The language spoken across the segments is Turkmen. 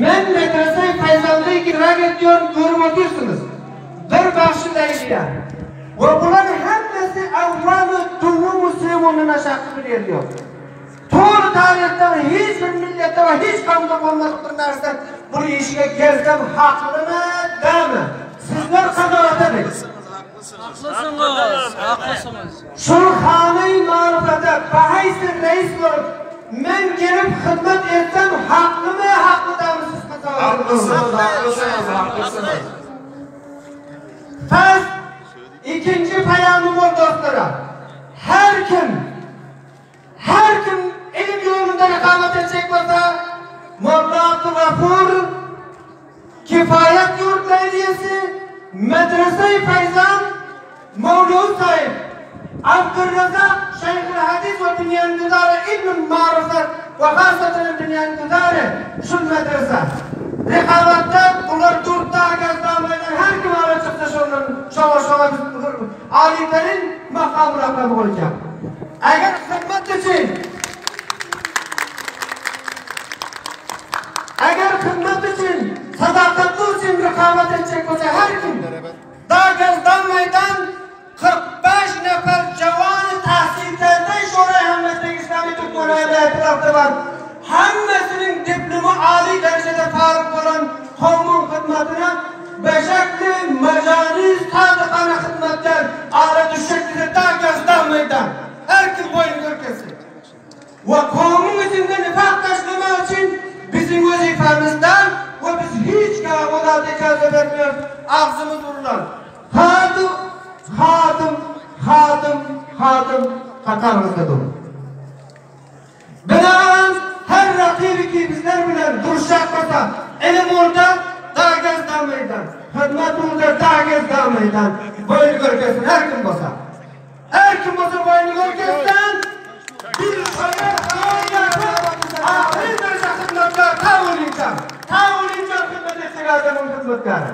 Men medrese-i Feýzanly idrak edýärin görüp otyrsyňyz. Bir bagşy Leýliýa. We bular hemmesi awwalu, duwumu, sewundan aşakky bir ýeri ýok. Toly taryhda hiç bir milletde we hiç kowumda bolmadyk bir narse bu işige gelsem haklymy dämi? Sizler kazavat ediň. Haklysyňyz, haklysyňyz. Şol hany maryfata bahaýsy reis bolup men gelip hyzmat etsem haklymy hakly dämi siz kazavat ediň. Haklysyňyz, haklysyňyz, haklysyňyz. Pes ikinji paýamym ol dostlara. Her kim Her kim ilim ýolunda rekabat etjek bolsa, Molla Abdygafur Kifaýat ýurt leýliýesi, Medrese-i Feýzan, Mowlud Saýyp, Abdyrrazak Şeýhul Hadys we Binýangüzary ilmi maryfat we hasatenem Binýangüzary şul medrese. Rekabatda bular durda gazlamaýlar her kim ara çyksa şondan şoňa şoňa biz alyperin makam rakamy goýjak. Eger hyzmat üçin Eger hyzmat üçin, sadakatly üçin rekabat etjek bolsa her kim Dagazdan meýdan 45 nefer jawany tahsilkerde Şoraý Hemmetlik Islami Türkmenaya etrapda bar. Hemmesiniň diplomy aly derejede faryg bolan kowmuň hyzmatyna beşekli majani sadykana hyzmatkär ara düşjek bize Dagazdan meýdan. Her kim boýun görkezsin. We kowumyň içinde nifak taşlamak üçin biziň wezipämiz däl we biz hiç kime o zada ijaza bermeris agzymyz urulan hadym hadym hadym hadym hataryňyzda dur. Binaen her rakyby ki bizler bilen duruşjak bolsa ilim urda dagezda meýdan hyzmat urda dagezda meýdan boýun görkezsin her kim bolsa. Her kim bolsa boýnuny görkezsin, bir kömek ýoldaşy ahyr derejä hyzmatkär ta ölünçä, ta ölünçä hyzmat etjek adamyň hyzmatkäri.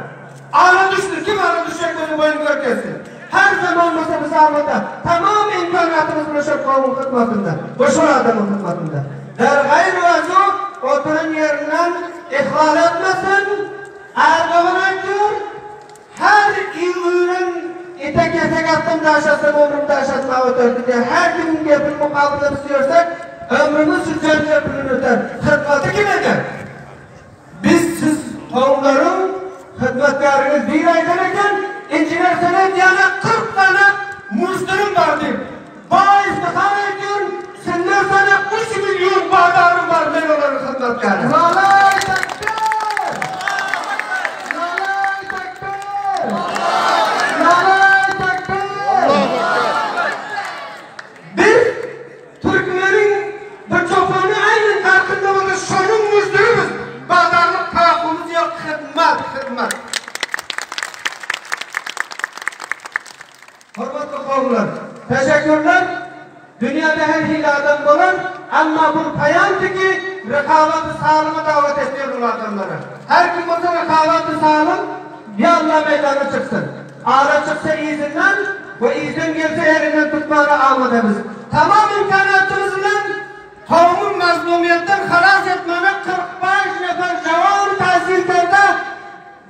Ara düşdi, kim ara düşjek bolsa boýnuny görkezsin. Her zaman bolsa biz amada, tamam imkanatymyz bilen şol kowumyň hyzmatynda we şol adamyň hyzmatynda. Der gaýry wazu oturan ýerinden ihlal etmesin, Erdogan aýtýar. Her iýuren ite kesek atsam daş atsam ömrüm daş atma öter diýýär. Her kimiň gepini mukabylda biz ýörsek ömrümiz şu jennet bilen öter. Hyzmaty kim eder? Biz siz kowumlaryň hyzmatkäriňiz bir aýdan eken inžener senet ýana 40 sany muzdurum bar diýip. Baý iftihar aýdýan sizler sany 3 milýon bazarym bar men olaryň hyzmatkäri. Nalaý tekbir! Nalaý tekbir! Nalaý tekbir! Biz türkmeniň bir çopany aýnyn garkynda bolsa şonuň müzdüribiz. Bazarlyk takumyz ýok hyzmat hyzmat. Hormatly kowumlar! Teşekkürler! Dünýäde her hili adam bolar, emma bul paýandy ki, rekabaty salyma dawat etýär bul adamlara. Her kim bolsa rekabaty salym ýa Allah meýdana çyksyn. Ara çyksa yzyndan we yzdan gelse elinden tutmaga amadamyz. Tamam imkanatymyz bilen kowumy mazlumyýetden halas etmäne 45 nefer jawan tahsilkerde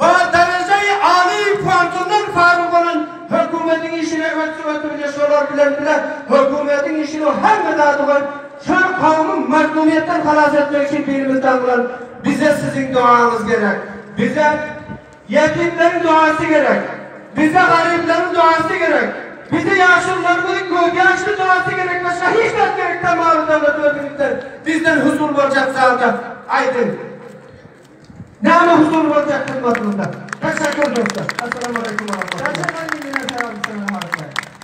Ba dereje-i aly puantondan faryg bolan hökümetiň işine ötse ötürje şolar bilen bile hökümetiň işini hemme zady goýup şol kowumy mazlumyýetden halas etmek üçin birimiz daňylan bize siziň dogaňyz gerek bize ýetimleriň dogasy gerek bize garyplaryň dogasy gerek bize ýaşulularymyzyň gözýaşly dogasy gerek başga hiç zat gerek däl maly döwlet özüňizden bizden huzur boljak zada aýdyň. Näme huzur boljak hyzmatymyzda. Teşekkür dostlar. Essalamu aleýkum we rahmetullah.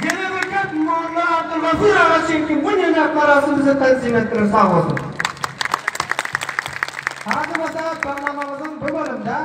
Ýene bir gep Molla Abdulgafur aga çünki bu nenak marasym bize tanzim etdiler sag bolsun. Hajy bolsa programmamyzyň bu bölümde.